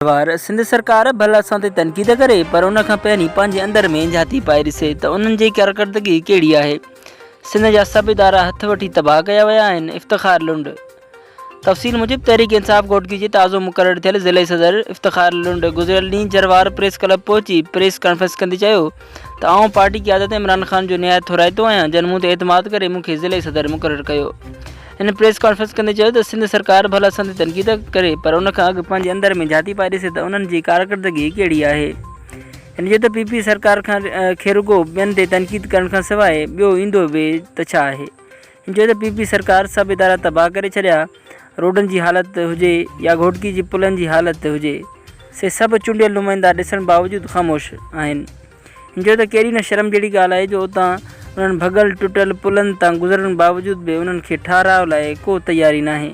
وار، سنڌ سرڪار ڀل اسان تي تنقيد ڪري پر ان کان پهرين پنهنجي اندر ۾ جهاتي پائي ڏسي ته انهن جي ڪارڪردگي ڪهڙي آهي. سنڌ جا سڀ ادارا هٿ وٺي تباهه ڪيا ويا آهن، افتخار لنڊ. تفصيل موجب تحريڪ انصاف گهوٽڪي جي تازو مقرر ٿيل ضلعي صدر افتخار لنڊ گذريل ڏينهن جروار پريس ڪلب پهچي پريس ڪانفرنس ڪندي چيو ته آئون پارٽي قيادت عمران خان جو نهايت ٿورائتو آهيان جن مون تي اعتماد ڪري مون کي ضلعي صدر مقرر ڪيو. هن پريس ڪانفرنس ڪندي چيو ته سنڌ سرڪار ڀل اسان تي تنقيد ڪري پر ان کان اڳ پنهنجي اندر ۾ جهاتي پائي ڏسي ته انهن جي ڪارڪردگي ڪهڙي آهي. هن چيو ته پي پي سرڪار کي رڳو ٻين تي تنقيد ڪرڻ کان سواء ٻيو ايندو به ته ڇا آهي. هن چيو ته پي پي سرڪار سڀ ادارا تباهه ڪري ڇڏيا، روڊن جي حالت هجي يا گهوٽڪي جي پلن جي حالت هجي سي سڀ چونڊيل نمائندا ڏسڻ باوجود خاموش آهن. هن چيو ته ڪيڏي نه شرم جهڙي ڳالهه آهي جو اتان انهن ڀڳل ٽٽل پلن تان گذرڻ باوجود به انهن کي ٺاهراء لاء ڪو تياري ناهي.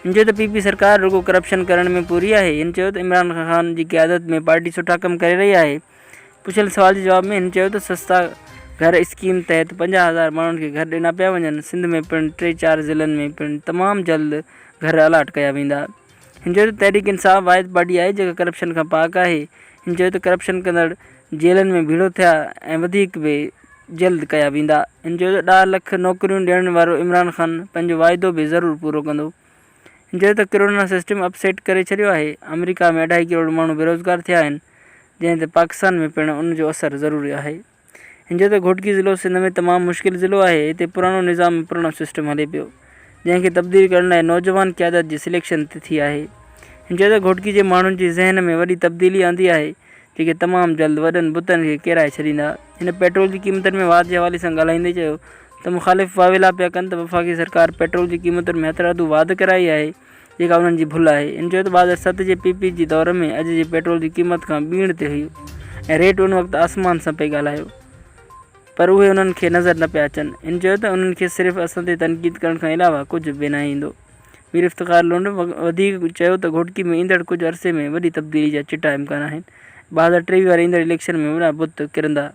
هن چيو ته پي پي سرڪار رڳو ڪرپشن ڪرڻ ۾ پوري آهي. هن چيو ته عمران خان جي قيادت ۾ پارٽي سٺا ڪم ڪري رهي آهي. پڇيل سوال جي جواب ۾ هن چيو ته سستا گهر اسڪيم تحت 50 هزار ماڻهن کي گهر ڏنا پيا وڃن، سنڌ ۾ پڻ ٽي چار ضلعن ۾ پڻ تمام جلد گهر الاٽ ڪيا ويندا. هن چيو ته تحريڪ انصاف واحد پارٽي آهي جيڪا ڪرپشن کان پاڪ آهي. هن چيو ته ڪرپشن ڪندڙ جيلن ۾ ڀيڙو ٿيا ۽ وڌيڪ به جلد ڪيا ويندا. هن چيو ته ڏهه لک نوڪريون ڏيڻ وارو عمران خان پنهنجو واعدو به ضرور پورو ڪندو. هن چيو ته ڪرونا سسٽم اپ سيٽ ڪري ڇڏيو آهي، آمريڪا ۾ اڍائي ڪروڙ ماڻهو بيروزگار ٿيا آهن جنهن تي پاڪستان ۾ پڻ ان جو اثر ضرور آهي. هن چيو ته گهوٽڪي ضلعو سنڌ ۾ تمام مشڪل ضلعو آهي، هتي پراڻو نظام ۽ پراڻو سسٽم هلي پيو، جنهن کي تبديل ڪرڻ لاء نوجوان قيادت جي سليڪشن ٿي آهي. هن چيو ته گهوٽڪي جي ماڻهن جي ذهن ۾ وڏي تبديلي آندي آهي، جيڪي تمام جلد وڏن بتن کي ڪيرائي ڇڏيندا. هن پيٽرول جي قيمتن ۾ واڌ جي حوالي سان ڳالهائيندي چيو ته مخالف واويلا پيا ڪن ته وفاقي سرڪار پيٽرول جي قيمتن ۾ هٿرادو واڌ ڪرائي آهي، جيڪا انهن جي ڀل آهي. هن چيو ته 2007 جي پي پي جي دور ۾ اڄ جي پيٽرول جي قيمت کان ٻيڻ تي هئي ۽ ريٽ ان وقت آسمان سان پئي ڳالهايو پر اهي انهن کي نظر نه پيا اچن. هن چيو ته انهن کي صرف اسان تي تنقيد ڪرڻ کان علاوه ڪجهه به ناهي ايندو. مير افتخار لنڊ وڌيڪ چيو ته گهوٽڪي ۾ ايندڙ ڪجهه عرصي ۾ وڏي تبديلي جا چٽا امڪان آهن. 2023 واري ايندڙ اليڪشن ۾ وڏا بت ڪرندا.